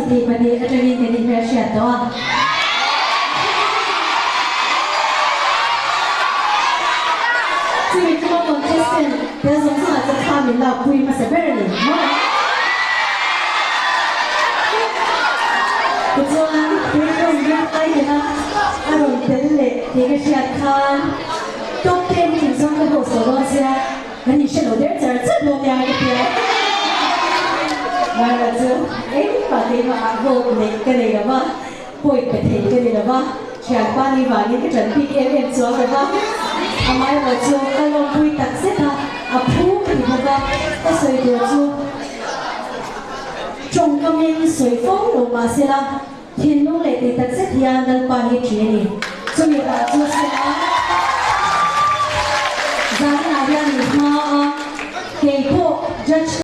22 atangin kan inhmelhriat tawh a. Chumi tuma contestant tel zawng zawngah chuan thla min lakpui hmasa ber a ni maw? Tichuan, Twitter hian Aiden-a a rawn tel leh tih ka hriat khan top ten hi inzawng ka host tawh dawn sia, Kan inhre lo der char char dawn nia ka ti a. Mara chu engmah keimah ah vote neih ka nei lo va, point pe thei ka ni lo va, thianpa ni vangin ka ṭan bik em em chuang lo va. Amaherawh chu ka lawmpui tak zet a, a phu ka ti bawk a, ka sawi tur chu tawngkamin sawi fo lo mah sela, thinlung leh tih tak zet hian Lalpa hi ṭhi a ni. Chumi rah chu sela zaninah hian min hma a, kei pawh judge.